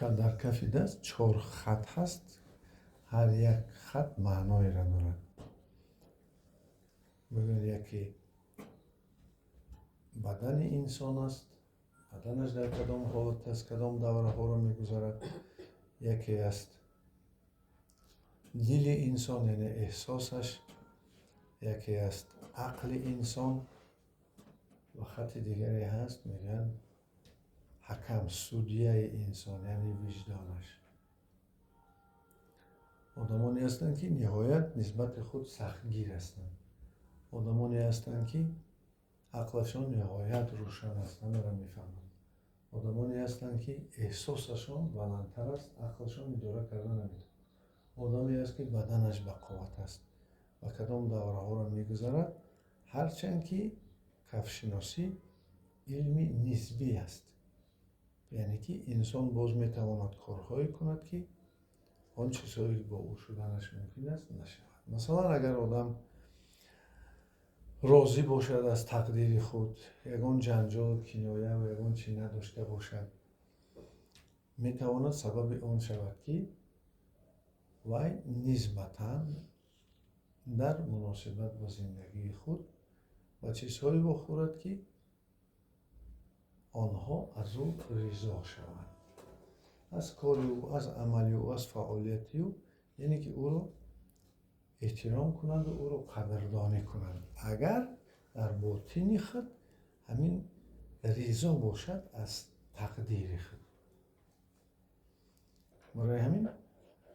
Дар кафи даст чор хат ҳаст, ҳар як хат маъноеро дорад. Мегӯянд, яке бадани инсон аст, баданаш дар кадом ҳолат аст, кадом давраҳоро мегузарад. Яке аст дили инсон, яъне эҳсосаш, яке аст ақли инсон ва хати дигаре ҳаст, мегӯянд, ҳакам, судьяи инсон, яъне виҷдонаш. Одамоне ҳастанд, ки ниҳоят нисбати худ сахтгир ҳастанд, одамоне ҳастанд, ки ақлашон ниҳоят рӯшан аст, ҳамаро мефаҳманд, одамоне ҳастанд, ки эҳсосашон баландтар аст, ақлашон идора карда наметавонад, одаме аст, ки баданаш бақувват аст ва кадом давраҳоро мегузарад. Ҳарчанд ки кафшиносӣ илми нисбӣ аст, яъне ки инсон боз метавонад корҳое кунад, ки он чизҳое, ки бо ӯ шуданаш мумкин аст, нашавад. Масалан, агар одам розӣ бошад аз тақдири худ, ягон ҷанҷолу киноя ва ягон чи надошта бошад, метавонад сабаби он шавад, ки вай нисбатан дар муносибат бо зиндагии худ ба чизҳое вохӯрад, ки онҳо аз ӯ ризо шаванд, аз кори ӯ, аз амали ӯ, аз фаъолияти ӯ, яъне ки ӯро эҳтиром кунанду ӯро қадрдонӣ кунанд, агар дар ботини худ ҳамин ризо бошад аз тақдири худ. Барои ҳамин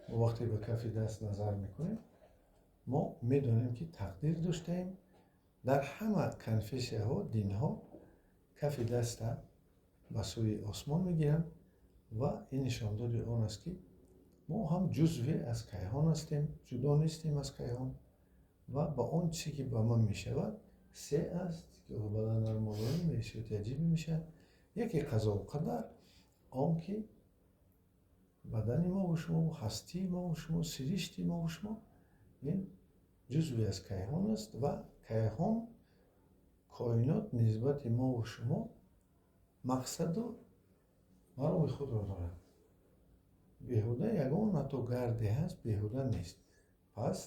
мо вақте ба кафи даст назар мекунем, мо медонем, ки тақдир доштаем. Дар ҳама конфессияҳо, динҳо кафи даста ба сӯи осмон мегиранд ва ин нишондоди он аст, ки мо ҳам ҷузве аз кайҳон ҳастем, ҷудо нестем аз кайҳон ва ба он чизе, ки ба ман мешавад, се аст, ки баъдан дар молоим ҳиссиёти аҷибе мешавад. Яке қазову қадар, он ки бадани мову шумо, ҳастии мову шумо, сиришти мову шумо ин ҷузве аз кайҳон аст ва кайҳон, коинот нисбати мову шумо мақсаду мароми худро дорад. Беҳуда ягон ҳатто гарде ҳаст, беҳуда нест. Пас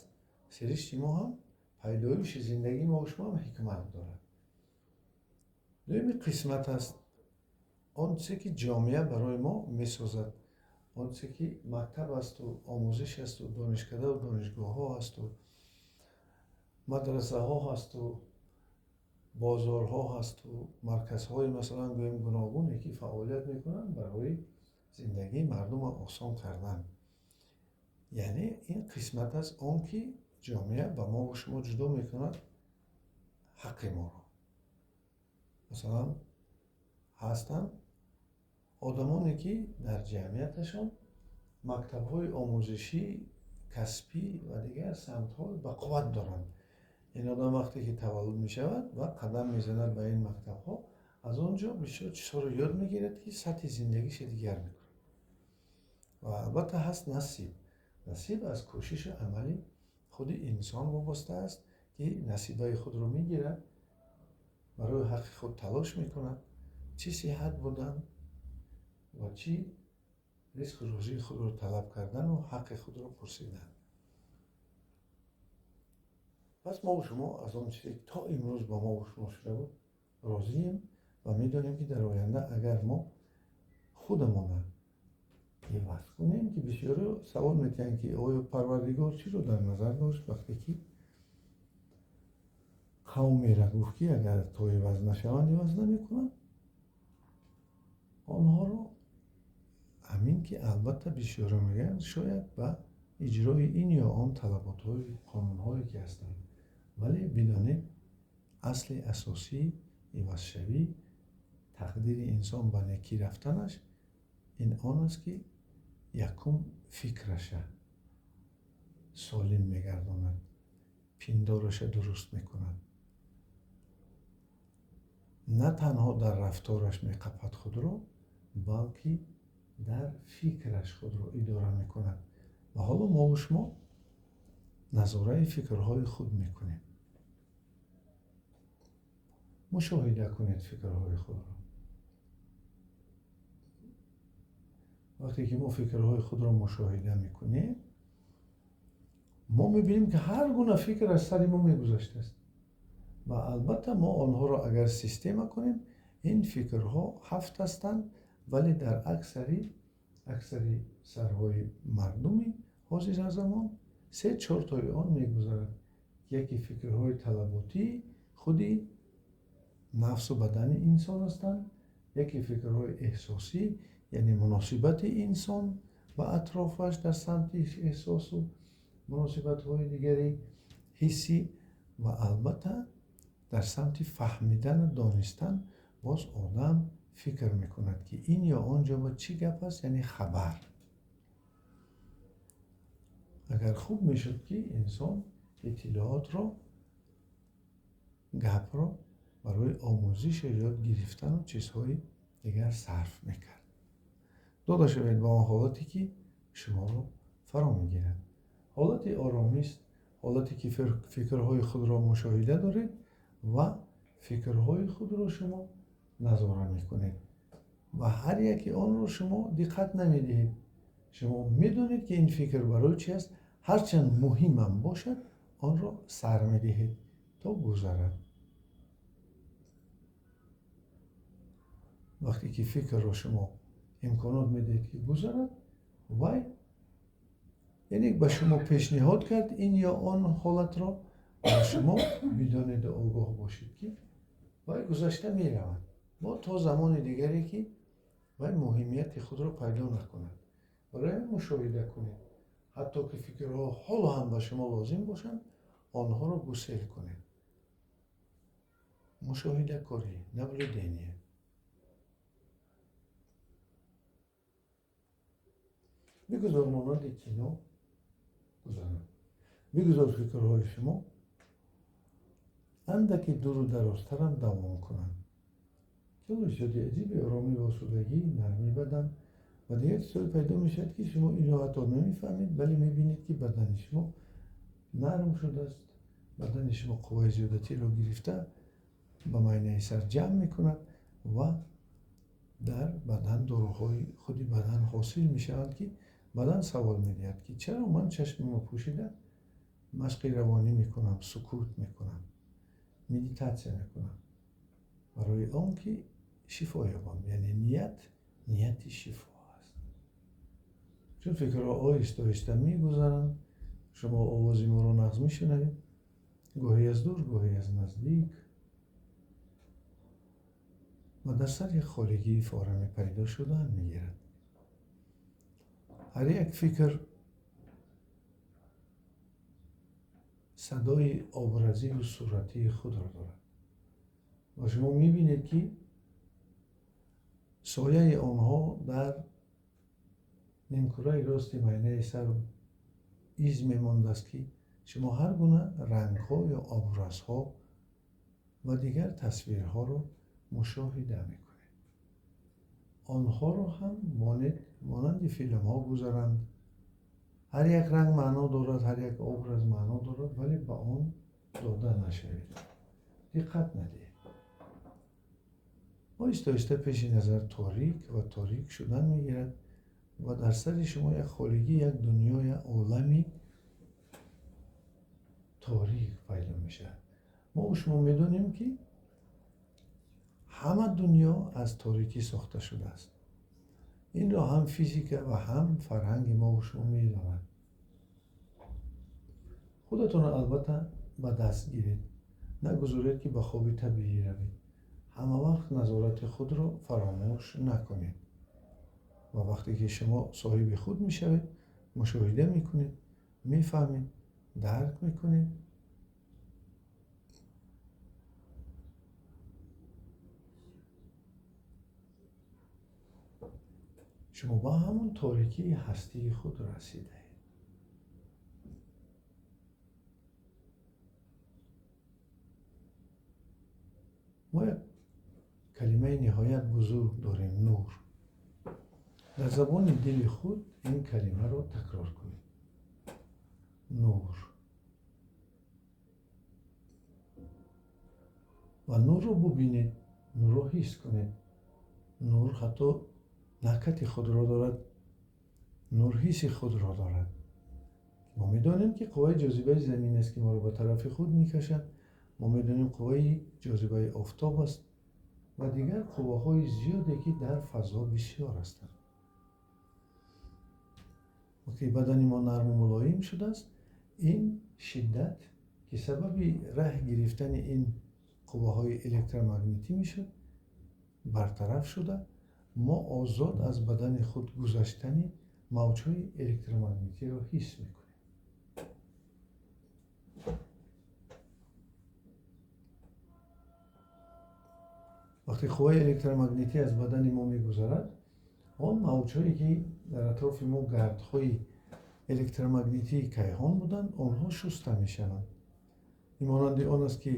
сиришти мо ҳам, пайдоиши зиндагии мову шумо ҳам ҳикмат дорад. Дуюми қисмат аст, он чизе, ки ҷомеа барои мо месозад, он чизе, ки мактаб асту омӯзиш асту донишкадаву донишгоҳҳо ҳасту мадрасаҳо ҳасту бозорҳо ҳасту марказҳои, масалан, гӯем, гуногуне, ки фаъолият мекунанд барои зиндагии мардумро осон кардан. Яъне ин қисмат аст, он ки ҷомеа ба мову шумо ҷудо мекунад ҳаққи моро. Масалан, ҳастанд одамоне, ки дар ҷамъияташон мактабҳои омӯзишӣ, касбӣ ва дигар самтҳо ба қувват доранд. Ин одам вақте ки таваллуд мешавад ва қадам мезанад ба ин мактабҳо, аз он ҷо бисёр чизҳоро ёд мегирад, ки сатҳи зиндагиша дигар мекунад. Ва албатта ҳаст насиб. Насиб аз кӯшишу амали худи инсон вобаста аст, ки насибаи худро мегирад, барои ҳаққи худ талош мекунад, чӣ сиҳат будан ва чӣ ризқу рӯзии худро талаб кардану ҳаққи худро пурсидан. Пас мову шумо аз он чизе, ки то имрӯз ба мову шумо шуда буд, розием ва медонем, ки дар оянда агар мо худамона иваз кунем, ки бисёриҳо савол метиҳанд, ки оё Парвардигор чиро дар назар дошт, вақте ки қавмеро гуфт, ки агар то иваз нашаванд, иваз намекунанд онҳоро. Ҳамин ки албатта бисёриҳо мегӯянд, шояд ба иҷрои ин ё он талаботҳои қонунҳое, ки ҳастанд. Вале бидонед, асли асосии ивазшавӣ, тақдири инсон ба некӣ рафтанаш ин он аст, ки якум фикраша солим мегардонад, пиндораша дуруст мекунад, на танҳо дар рафтораш меқапад худро, балки дар фикраш худро идора мекунад. Ва ҳоло мову шумо назораи фикрҳои худ мекунем. Мушоҳида кунед фикрҳои худро. Вақте ки мо фикрҳои худро мушоҳида мекунем, мо мебинем, ки ҳар гуна фикр аз сари мо мегузаштааст ва албатта мо онҳоро агар система кунем, ин фикрҳо 7 ҳастанд, вале дар аксари сарҳои мардуми ҳозира замон 3-4 тои он мегузарад. Яке фикрҳои талаботӣ худи нафсу бадани инсон ҳастанд, яке фикрҳои эҳсосӣ, яъне муносибати инсон ба атрофаш дар самти эҳсосу муносибатҳои дигари ҳиссӣ ва албатта дар самти фаҳмидану донистан боз одам фикр мекунад, ки ин ё он ҷо ба чӣ гап аст, яъне хабар. Агар хуб мешуд, ки инсон иттилоотро, гапро барои омӯзиш ёд гирифтану чизҳои дигар сарф мекард. Дода шавед ба он ҳолате, ки шуморо фаро мегирад. Ҳолати оромист, ҳолате ки фикрҳои худро мушоҳида доред ва фикрҳои худро шумо назора мекунед ва ҳар яке онро шумо диққат намедиҳед. Шумо медонед, ки ин фикр барои чи аст, ҳарчанд муҳимам бошад, онро сар медиҳед то гузарад. Вақте ки фикрро шумо имконот медиҳед, ки гузарад, вай яъне ба шумо пешниҳод кард ин ё он ҳолатро, ва шумо бидонеду огоҳ бошед, ки вай гузашта меравад бо то замони дигаре, ки вай муҳимияти худро пайдо накунад. Барои ҳамин мушоҳида кунед, ҳатто ки фикрҳо ҳоло ҳам ба шумо лозим бошанд, онҳоро гусел кунед. Мушоҳидакорӣ, наблюдение. Бигузор монанди кино гузарад. Бигузор фикрҳои шумо андаки дуру дарозтарам давом кунанд. Хеле зиёди аҷиби оромӣ ва осудагӣ, нармии бадан ва дигар чизҳое пайдо мешавад, ки шумо инро ҳатто намефаҳмед, вале мебинед, ки бадани шумо нарм шудааст, бадани шумо қувваи зиёдатиро гирифта ба майнаи сар ҷамъ мекунад ва дар бадан доруҳои худи бадан ҳосил мешаванд, ки бадан савол медиҳад, ки чаро ман чашмамро пӯшида машқи равонӣ мекунам, сукут мекунам, медитатсия мекунам, барои он ки шифо ёбам. Яъне ният, нияти шифо аст. Чун фикрҳо оҳиста оҳиста мегузаранд, шумо овози моро нағз мешунавед, гоҳе аз дур, гоҳе аз наздик, ва дар сар як холигии фораме пайдо шудан мегирад. Ҳар як фикр садои образию суратии худро дорад ва шумо мебинед, ки сояи онҳо дар нимкураи рости майнаи сар из мемондааст, ки шумо ҳар гуна рангҳо ё образҳо ва дигар тасвирҳоро мушоҳида мекунед. Онҳоро ҳам монанди филмҳо гузаранд. Ҳар як ранг маъно дорад, ҳар як образ маъно дорад, вале ба он дода нашавед, диққат надиҳед. Оҳиста оҳиста пеши назар торик ва торик шудан мегирад ва дар сари шумо як холигӣ, як дунёя, олами торик пайдо мешавад. Мо шумо медонем, ки ҳама дунё аз торикӣ сохта шудааст. Инро ҳам физика ва ҳам фарҳанги мо шумо медонад. Худатонро албатта ба даст гиред, нагузоред, ки ба хоби табиӣ равед. Ҳама вақт назорати худро фаромӯш накунед ва вақте ки шумо соҳиби худ мешавед, мушоҳида мекунед, мефаҳмед, дарк мекунед. Шумо ба ҳамон торикии ҳастии худ расидаед. Мо як калимаи ниҳоят бузург дорем, нур. Дар забони дили худ ин калимаро такрор кунед. Нур. Ва нурро бубинед, нурро ҳис кунед. Нур ҳатто накати худро дорад. Нур ҳисси худро дорад. Мо медонем, ки қувваи ҷозибаи замин аст, ки моро ба тарафи худ мекашад. Мо медонем қувваи ҷозибаи офтоб аст ва дигар қувваҳои зиёде, ки дар фазо бисёр ҳастанд. Вақте бадани мо нарму мулоим шудааст, ин шиддат, ки сабаби раҳ гирифтани ин қувваҳои электромагнитӣ мешуд, бартараф шуда, мо озод аз бадани худ гузаштани мавҷҳои электромагнитиро ҳис мекунем. Вақте қувваи электромагнитӣ аз бадани мо мегузарад, он мавҷҳое, ки дар атрофи мо гардҳои электромагнитии кайҳон буданд, онҳо шуста мешаванд. Ин монанди он аст, ки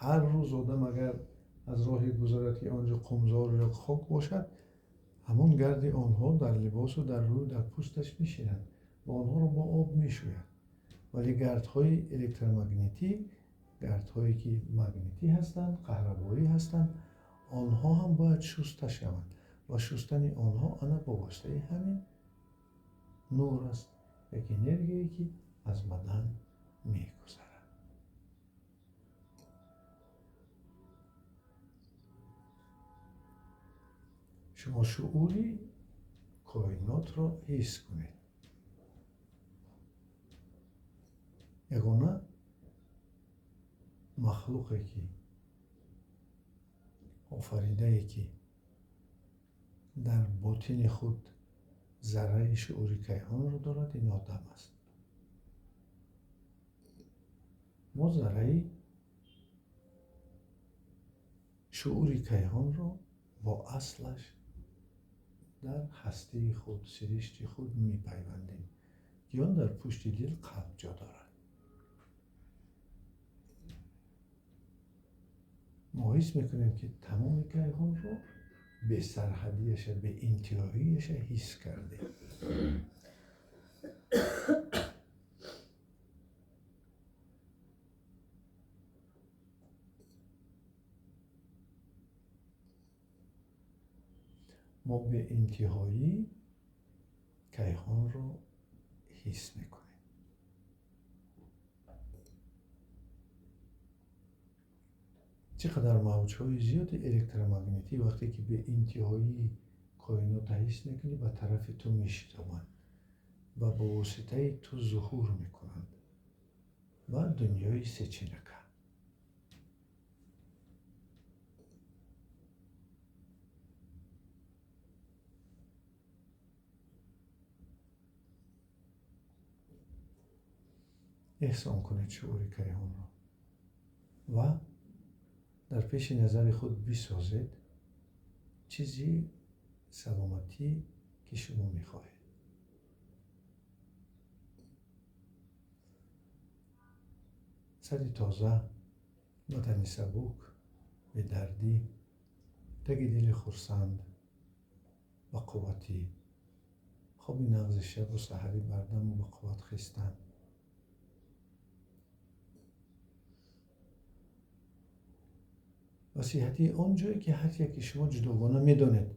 ҳар рӯз одам агар аз роҳе гузарад, ки он ҷо қумзор ё хок бошад, ҳамон гарди онҳо дар либосу дар рӯй, дар пӯсташ мешинанд ва онҳоро бо об мешӯяд. Вале гардҳои электромагнитӣ, гардҳое ки магнитӣ ҳастанд, қаҳрабоӣ ҳастанд, онҳо ҳам бояд шуста шаванд ва шустани онҳо ана бо воситаи ҳамин нур аст, як энергияе, ки аз бадан мегузарад. Шумо шуури коинотро ҳис кунед. Ягона махлуқе, ки офаридае, ки дар ботини худ зарраи шуури кайҳонро дорад, ин одам аст. Мо зарраи шуури кайҳонро бо аслаш дар ҳастии худ, сиришти худ мепайвандем, ки он дар пушти дил қалб ҷо дорад. Мо ҳис мекунем, ки тамоми кайҳонро бесарҳадияша, беинтиҳоияша ҳис кардем. Мо беинтиҳоӣ кайҳонро ҳис мекунем. Чӣ қадар мавҷҳои зиёди электромагнитӣ вақте ки беинтиҳоии коинотро ҳис мекунӣ, ба тарафи ту мешитобанд ва бо воситаи ту зуҳур мекунанд ба дунёи сечинака. Эҳсон кунед шуури кайҳонро ва дар пеши назари худ бисозед чизи саломатӣ, ки шумо мехоҳед. Сари тоза, бадани сабук, бедардӣ, таги дили хурсанд ба қувватӣ, хоби нағзи шабу саҳарӣ бардаму ба қувват хестан. Ва сиҳатии он ҷое, ки ҳар яке шумо ҷудогона медонед.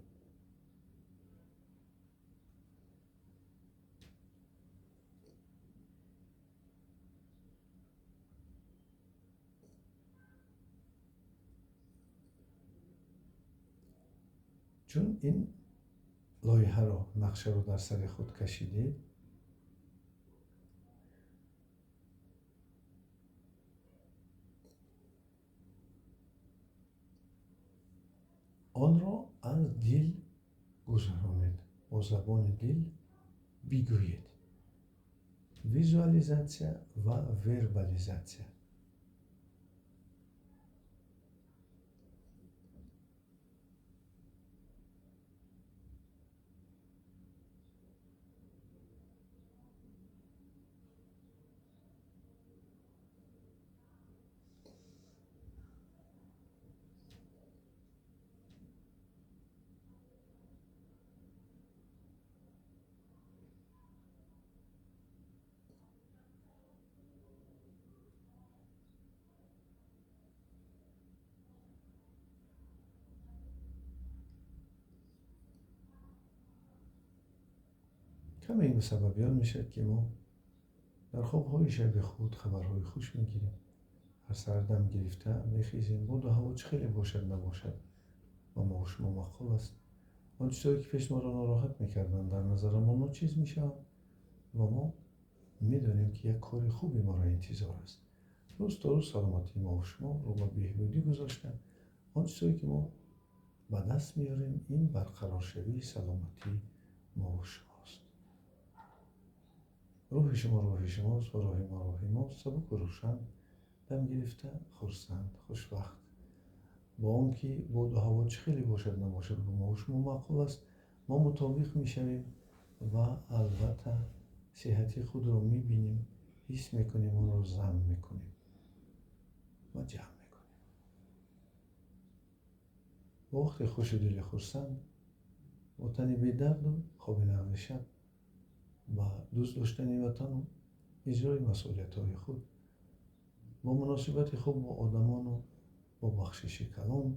Чун ин лоиҳаро, нақшаро дар сари худ кашидед, онро аз дил гузаронед, бо забони дил бигӯед. Визуализатсия ва вербализатсия. Каме ин сабаби он мешавад, ки мо дар хобҳои шаби худ хабарҳои хуш мегирем. Ҳар саҳар дам гирифта мехезем, боду ҳаво чӣ хеле бошад набошад, ба мо шумо маъқул аст. Он чизҳое, ки пеш моро нороҳат мекарданд, дар назарамон ночиз мешаванд ва мо медонем, ки як кори хуби моро интизор аст. Рӯз то рӯз саломатии мову шумо рӯ ба беҳбудӣ гузошта, он чизҳое, ки мо ба даст меорем, ин барқароршавии саломатии мову шумост. Рӯҳи шумо роҳи шумост ва роҳи мо роҳи мост. Сабуку рӯшан дам гирифта, хурсанд, хушвақт, бо он ки боду ҳаво чӣ хеле бошад набошад, ба мову шумо маъқул аст, мо мутобиқ мешавем ва албатта сиҳати худро мебинем, ҳис мекунем, онро зам мекунем ва ҷамъ мекунем. Бо вақти хушу дили хурсанд, бо тани бедарду хоби нағзи шаб, ба дӯст доштани ватану иҷрои масъулиятҳои худ, бо муносибати хуб бо одамону бо бахшиши калом,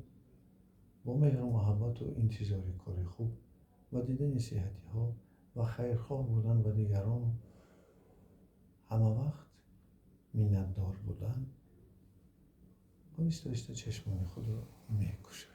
бо меҳру муҳаббату интизори кори хуб ва дидани сиҳатиҳо ва хайрхоҳ будан ба дигарону ҳама вақт миннатдор будан, оҳиста оҳиста чашмони худро мекушоем.